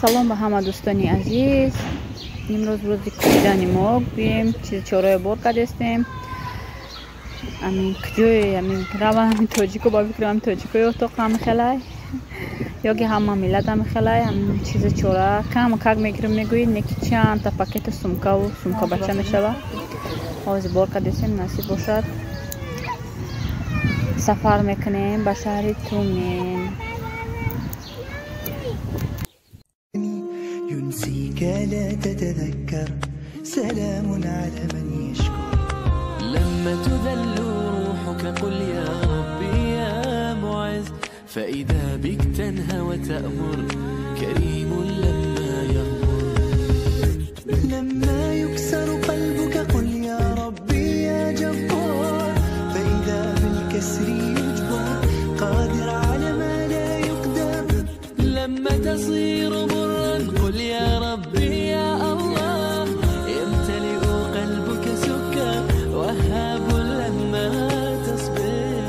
Салом ба ҳама дӯстони азиз. Имрӯз рӯзи кӯчидани мо гӯем, чизи чораё бор кардестем. Амин куҷое амин рава ами тоҷико ба фикри ами тоҷикои отоқ ҳами хелай ё ки ҳама миллат ҳами хелай ами чизи чора кам как мегирем мегӯед, не ки чандта пакету сумкаву сумкабача мешава. Ҳозир бор кардестем, насиб бошад сафар мекунем ба шаҳри Тумен. ينسيك لا تتذكر سلام على من يشكر لما تذل روحك قل يا ربي يا معز فإذا بك تنهى وتأمر كريم لما يغمر لما يكسر قلبك قل يا ربي يا جبار فإذا بالكسر يجبر قادر على ما لا يقدر لما تصير مرا قل يا ربي يا الله يمتلئ قلبك سكر وهاب لما تصبر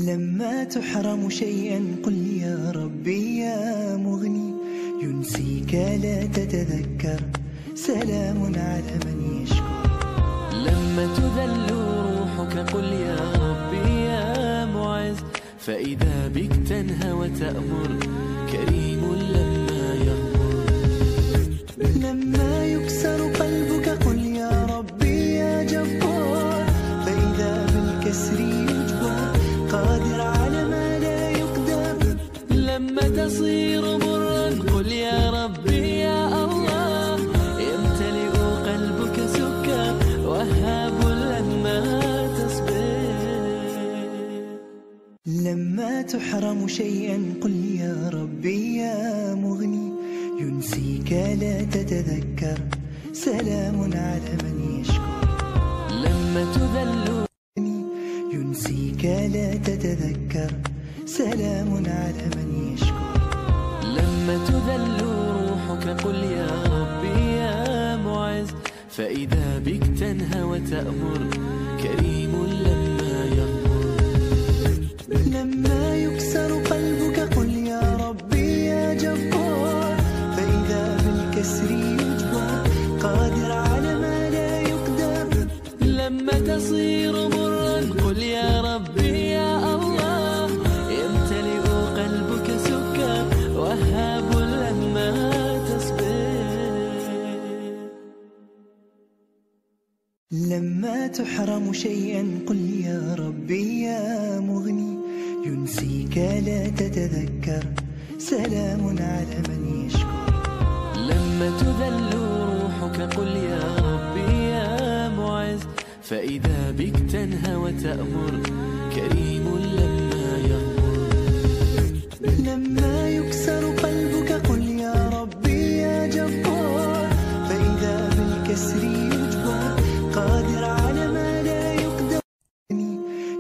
لما تحرم شيئا قل يا ربي يا مغني ينسيك لا تتذكر سلام على من يشكر لما تذل روحك قل يا ربي يا معز فإذا بك تنهى وتأمر كريم لما يغمر لما يكسر قلبك قل يا ربي يا جبار فإذا بالكسر يجبر قادر على ما لا يقدر لما تصير مرا قل يا ربي يا الله يمتلئ قلبك سكر وهاب لما تصبر لما تحرم شيئا قل يا ربي يا مغني ينسيك لا تتذكر سلام على من يشكر لما تذل ينسيك لا تتذكر سلام على من يشكر لما تذل روحك قل يا ربي يا معز فإذا بك تنهى وتأمر كريم لما يغمر لما يكسر قلبك قل يا ربي يا جبار فإذا بالكسر يجبر قادر على ما لا يقدر لما تصير مرا قل يا ربي يا الله يمتلئ قلبك سكر وهاب لما تصبر لما تحرم شيئا قل يا ربي يا مغني ينسيك لا تتذكر سلام على من يشكر لما تذل روحك قل يا ربي يا معز فإذا بك تنهى وتأمر كريم لما يغمر لما يكسر قلبك قل يا ربي يا جبار فإذا بالكسر يجبر قادر على ما لا يقدر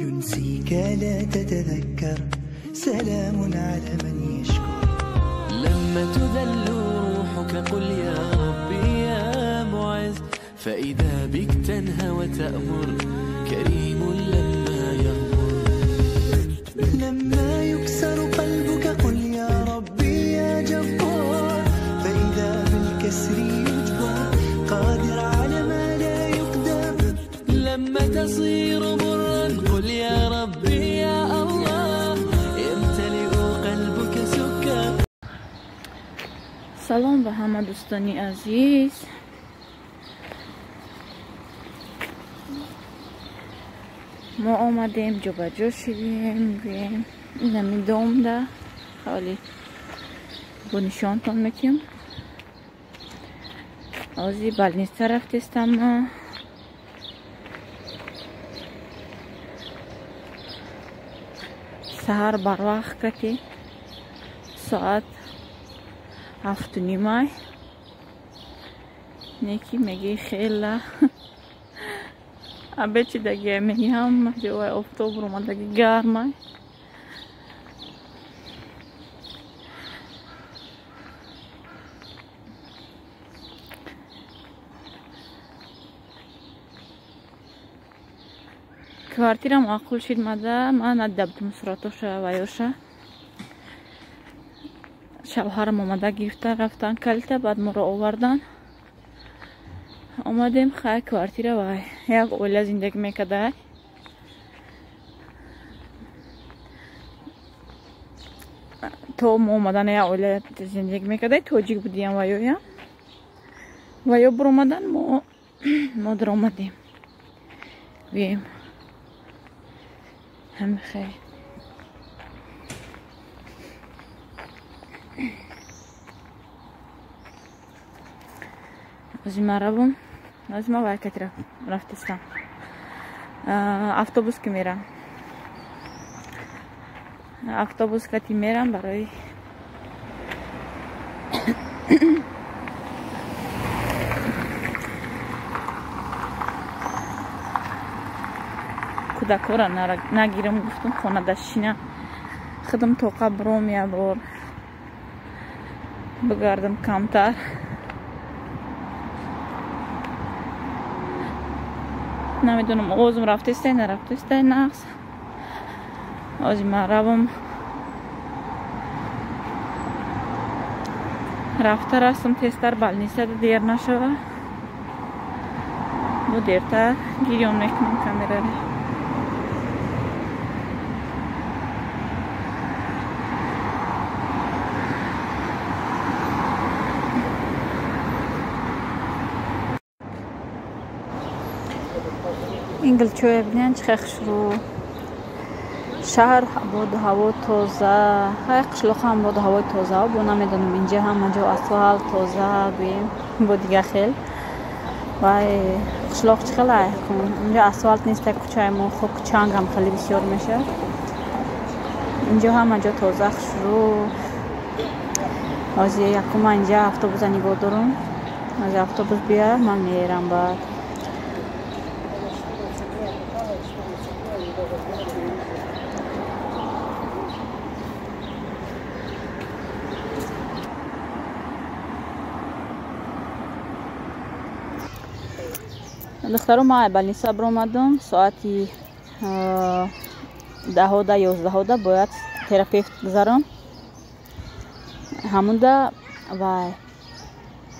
ينسيك لا تتذكر سلام على من يشكر لما تذل روحك قل يا ربي يا معز فإذا بك تنهى وتأمر كريم لما يغمر لما يكسر قلبك قل يا ربي يا جبار فإذا بالكسر يجبر قادر على ما لا يقدر لما تصير مرا قل يا ربي يا الله يمتلئ قلبك سكر Салом ба ҳама дӯстони азиз. Мо омадем, ҷобаҷо шудем, гӯем инами домда ҳоли бо нишонтон мекунем. Ҳозир больница рафтестам. Саҳар барвақт кати соат 7:30 неки меги хела абечидаги меги ҳама ҷои офтоб омадаги гармай. Квартира маъқул шид мада, ман надида будум суратоша ва ёша. Шавҳарам омада гирифта рафтан калита, баъд моро овардан. Омадем хай квартира вай. Як оила зиндагӣ мекарда. То мо омадан як оила зиндагӣ мекарда, тоҷик будиям ваёям. Ваё буромадан, мо даромадем. Гӯем. Ҳами хай. Озима равум, озима вайкати рафтистам. Автобус ки мерам. Автобус кати мерам барои кӯдакҳоро нагирам, гуфтум хонада шина. Худам тоқа бром як бор бигардам камтар. Намедонам овозум рафтестай, нарафтестай нақс. Озима равам. Рафта растам тезтар балнисада дер нашава. Бо дертар гирён мекунам камераро. Ин гулчоя бинен чӣ хел хушрӯ. Шаҳр боду ҳаво тоза. Ҳай қишлоқ ҳам боду ҳавои тоза. Бо намедонам инҷа ҳама ҷо асфалт тоза гӯем бо дига хел. Вай қишлоқ чӣ хел ай? Инҷа асфалт нест, кӯчаи мо хок чанг ҳам хеле бисёр мешавад. Инҷо ҳама ҷо тоза хушрӯ. Ҳозир якум ман инҷа автобуса нигоҳ дорам. Ҳозир автобус биёяд, ман мерам баъд. Духтаро, ман балниса баромадам. Соати 10 11 бояд терапевт гузарам. Ҳамунда вай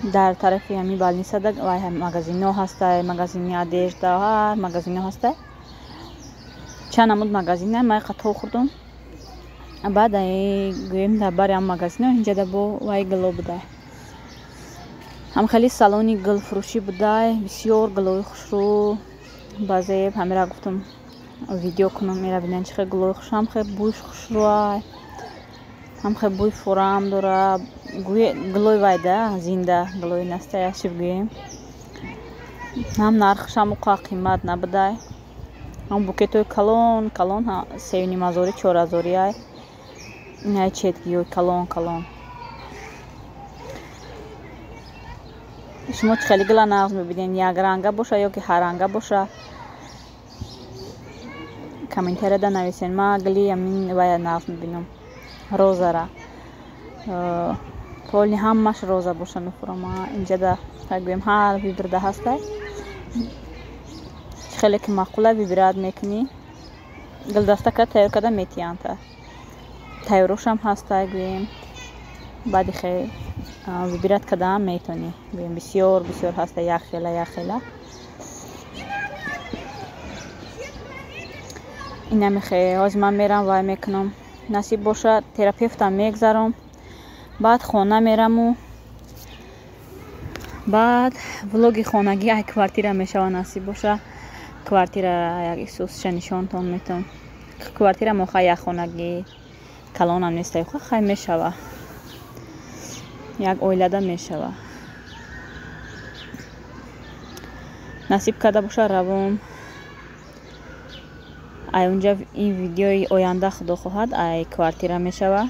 дар тарафи ҳамин балнисада вай магазино ҳастай, магазини одежда, ҳар магазино ҳастай. Чанд намуд магазина ман қатор хӯрдум. Баъд гӯем дар бари ҳам магазино инҷада бо вай гуло будай. Ҳам хеле салони гулфурӯшӣ будай, бисёр гулои хушрӯ. Баъзе ҳамира гуфтум видео кунам, мера бинан чӣ хел гулои хуш, ҳам хел бӯйш хушрӯай, ҳам хел бӯи форам дора. Гулои вайда зинда, гулои настоящий бигӯем. Ҳам нархш ҳам уқа қимат набудай. Ҳам букетҳои калон калон 3,5 ҳазорӣ, 4 ҳазорӣ ай. Инай четгиҳои калон калон. Шумо чӣ хеле гула нағз мебинед, якранга боша ё ки ҳарранга боша? Комментарияда нависен. Ман гули ҳамин вая нағз мебинам, розара. Полни ҳамаш роза боша мехӯрам. Инҷада гӯем ҳар вибрда ҳастай. Чӣ хеле ки маъқула вибрат мекунӣ, гулдаста карда тайёр карда метиҳанд. Тайёрошам ҳастай гӯем. Баъди хел вибрат кардаам метонӣ. Гӯем бисёр бисёр ҳаста, як хела як хела. Инами хел ҳозир ман мерам вай мекунам. Насиб боша терапевтам мегзарам. Баъд хона мераму баъд влоги хонагӣ ай квартира мешава насиб боша. Квартира як исусша нишонтон метавон. Квартира мо хай як хонагӣ калонам нестай, хай мешава. Як оилада мешава. Насиб карда боша равом. Ай унҷа ин видеои оянда худо хоҳад ай квартира мешава.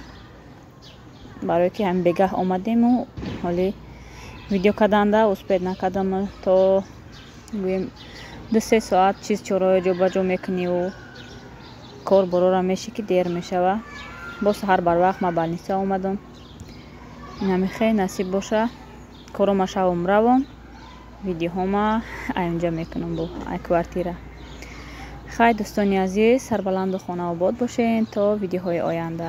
Барое ки ҳамин бегаҳ омадему ҳоли видео карданда успед накардам, то гӯем 2-3 соат чиз чораҳои ҷобаҷо мекуниву кор борора меши ки дер мешава. Боз саҳар барвақт ман балниса омадам. Инами хел насиб боша корома шавом равом, видеоҳома ай унҷа мекунам бо ай квартира. Хай дӯстони азиз, сарбаланду хонаобод бошед то видеоҳои оянда.